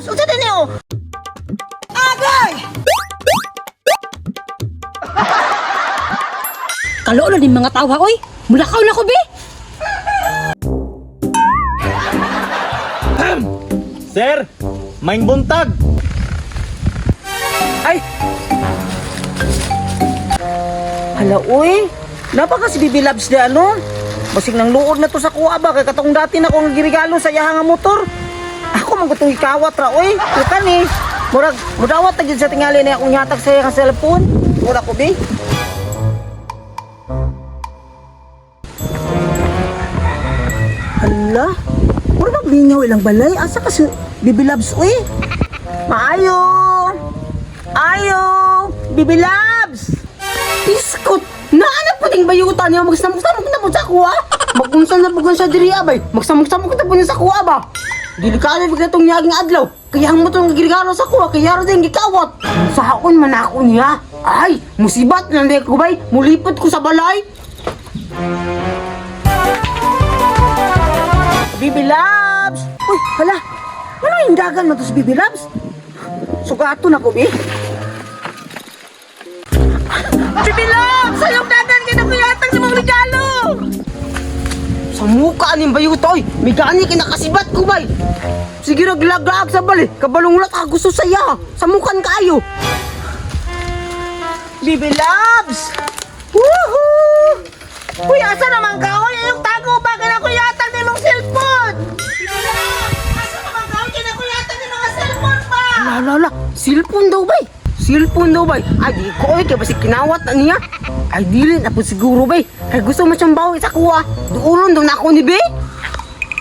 Unsa din niyo? Agay! Kaloo na din mga tawa, oy. Mulakaw na ko, be. Sir, maing buntag. Ay! Hala, uy! Napa ka si Bibi Labs di ano? Basig nang luod na to sa kuha ba? Kay katong dati na kong girigalo sa iyaha nga motor. Ako man gutong ikawat ra, uy. Tukan eh. Murag, mudawat na gyud sa tingali na akong yatag sa iyang cellphone. Mura ko, bi. Hala, mura maglingaw ilang balay. Asa ka si Bibi Labs, uy? Maayo! Ayo! Bibi Labs! Iskot! Naanap po ting bayuta niya. Magsamok-samok na po sa kuha. Magunsa na po sa diri abay. Magsamok-samok na po niya sa kuha ba? Delikado bigla tong niyaging adlaw. Kaya ang mo tong girigalo sa kuha, kaya ro din gikawat. Sa hakon man ako niya. Ay, musibat na ko bay. Mulipot ko sa balay. Bibi Labs! Uy, hala! Ano yung dagan mo to si Bibi Labs? Sugato na ko, bi. Bibi Labs! Sayong dagan kay nakuyatang sa mga regalo! Sa muka ni bayuta oy. May gani kinakasibat ko bay. Sige raglaglag sa bali. Kabalong lat ako gusto saya. Sa mukan kaayo. Bibi Labs! Woohoo! Uy, asa naman ka? Uy, yung tago ba? Kaya nakuyatang ni mong cellphone! Bibi Labs! Asa naman ka? Uy, kaya nakuyatang ni mga cellphone ba? Ala, ala, ala. Cellphone daw bay. Cellphone daw bay. Ay, di ko oy, kaya basi kinawat na niya. Ay, dili na po siguro bay. Kay gusto mo siyang bawi sa kuha. Duulon daw na ako ni bay.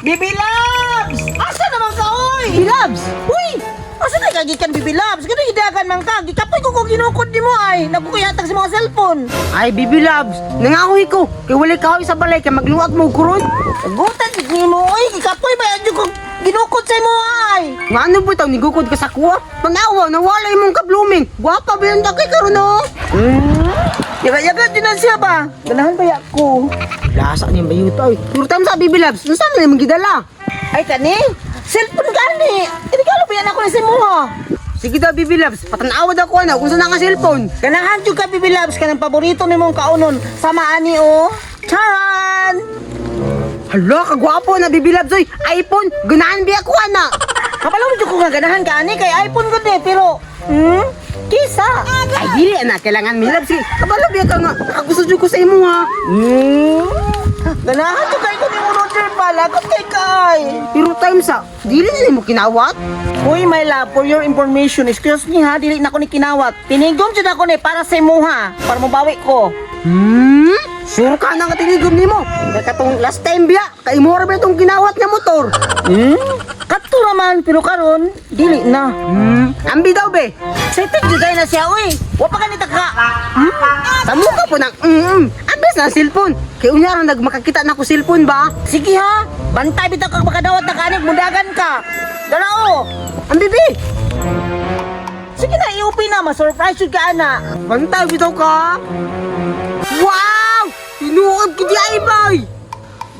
Bibi Labs! Asa naman ka, oy? Bibi Labs! Uy! Asa na kagikan Bibi Labs? Ganun idagan man ka. Gikapoy ko kung ginukod ni mo ay. Nagkukuyatag sa mga cellphone. Ay, Bibi Labs, nangahoy ko. Kay wala kahoy sa balay, kay magluwag mo kuron. Gutan si mo, oy. Gikapoy ba yan kung ginukod sa imo ay. Nga ano ba itaw, nigukod ka sa kuha? Panawa, nawala imong ka-blooming. Gwapa ba yung takay karon no? Hmm? Yaga-yaga din na siya ba? Ganahan ba ko? Lasa ni bayuta oy. Puro time sa Bibi Labs, unsa man imong gidala? Ay kani, cellphone gani. Irigalo ba yan ako ni simuha? Sige daw, Bibi Labs, patanawa daw ko na kung saan ang cellphone. Ganahan jud ka Bibi Labs kanang paborito nimong kaunon. Sama ani oh. Charan! Hala, kagwapo na Bibi Labs oy. iPhone, ganahan biya ko ana. Kabalo mo jud ko nga ganahan ka ani kay iPhone gud eh pero kisa. Ay dili ana kailangan mi Labs. Kabalo biya ka nga. Nakagusto jud ko sa imo ha. Ganahan jud kay ko nimo Roger ba? Lagot kay kay. Pero time sa dili na nimo kinawat. Uy, my love, for your information, excuse me ha, dili na ko ni kinawat. Tinigom jud ako ni para sa imuha, para mobawi ko. Sure ka na nga tinigom nimo. Kay katong last time biya, kay imo ra ba itong kinawat nga motor. Kadto raman pero karon dili na. Ambi daw be. Excited jud kay na siya uy. Wa pa kanita ka. Sa mukha po ng Ambes na cellphone. Kay unya ra nagmakakita na ko cellphone ba? Sige ha, bantay bitaw kag makadawat na kanig mudagan ka. Dala o. Ambi be. Sige na i-open na, ma-surprise jud ka ana. Bantay bitaw ka. Wow! Tinuod gid ay bay.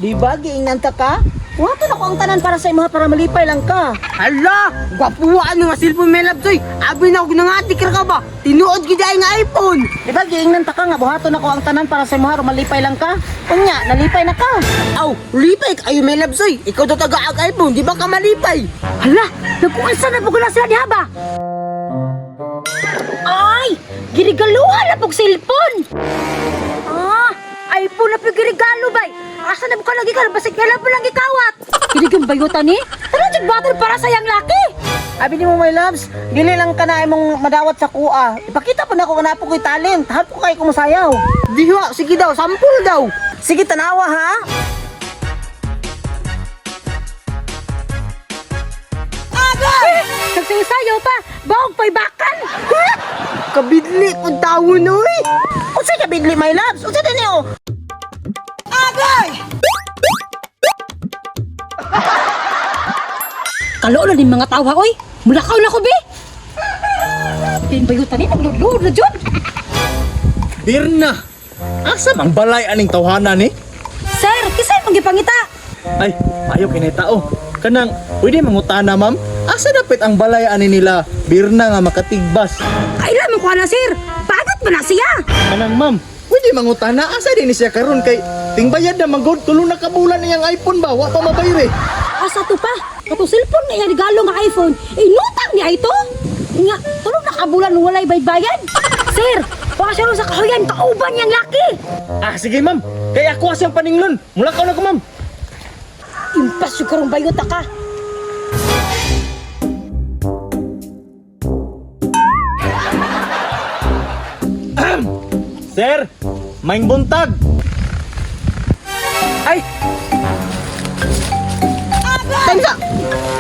Di ba giingnan ta ka? Wato na ko ang tanan para sa imuha para malipay lang ka. Hala, gwapuan nga cellphone may labs oy. Abi na og nangati ka ba? Tinuod gid ay nga iPhone. Di ba giingnan ta ka nga buhaton ako ang tanan para sa imuha para malipay lang ka? Unya, nalipay na ka. Aw, lipay kayo may labs oy. Ikaw daw taga ag iPhone, di ba ka malipay? Hala, nagkuansa na po na sila diha ba? Ay, girigaluhan na pog cellphone. Ah, iPhone na po girigalo bay. Asa na po ka lagi ka basig kailan po lang gikawat. Kini bayutan ni? Tara jud battle para sa yang laki. Abi nimo my loves, dili lang ka na imong madawat sa kuha. Ipakita po na ko nga po ko'y talent. Hap ko kay kumusayaw. Diha, sige daw, sampol daw. Sige tanawa ha. Nagsayo pa, baog pa'y bakan. Kabidli kung tawon oy. Unsay ka bidli my loves? Unsay din niyo? Agay! Kaloo na din mga tawa oy. Mulakaw na ko be. Kini bayutan ni naglulod na jud. Birna. Asa mang balay aning tawhana ni? Sir, kisay mong gipangita? Ay, ayo kinay tao. Kanang pwede mangutana, ma'am. Asa dapit ang balay ani nila Birna nga makatigbas? Kailan mo ko na, sir? Bagot ba na siya? Kanang ma'am, pwede mangutana asa din ni siya karon kay tingbayad na manggod tulo na ka bulan niyang iPhone ba wa pa mabayre. Asa to pa? Kato cellphone nga iya regalo nga iPhone, inutang niya ito? Nga, tulog na kabulan walay bayad-bayad. Sir, baka siya ron sa kahuyan, kauban niyang laki. Ah sige ma'am, kay ako siyang paninglon. Mulakaw na ko ma'am. Impas yung karong bayota ka. Sir, maing buntag. Ay! Tansa!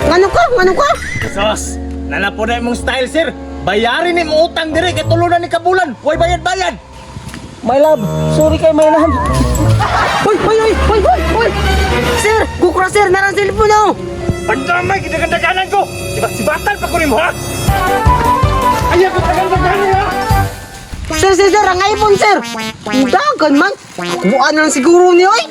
Ngano ka? Ngano ka? Sos, nanapo na imong style sir. Bayarin ni mo utang dire kay tulo na ni kabulan. Way bayad-bayad. My love, sorry kay my love. Hoy, hoy, hoy, hoy, hoy, hoy! Sir, kukura sir, narang cellphone oh! Pagdamay gidagandaganan ko. Sibak-sibatan pa ko nimo ha. Ayaw ko tagal-daganan ha. Sir, sir, sir, ang iPhone, sir! Dagan man! Kuha na lang siguro niyo, ay!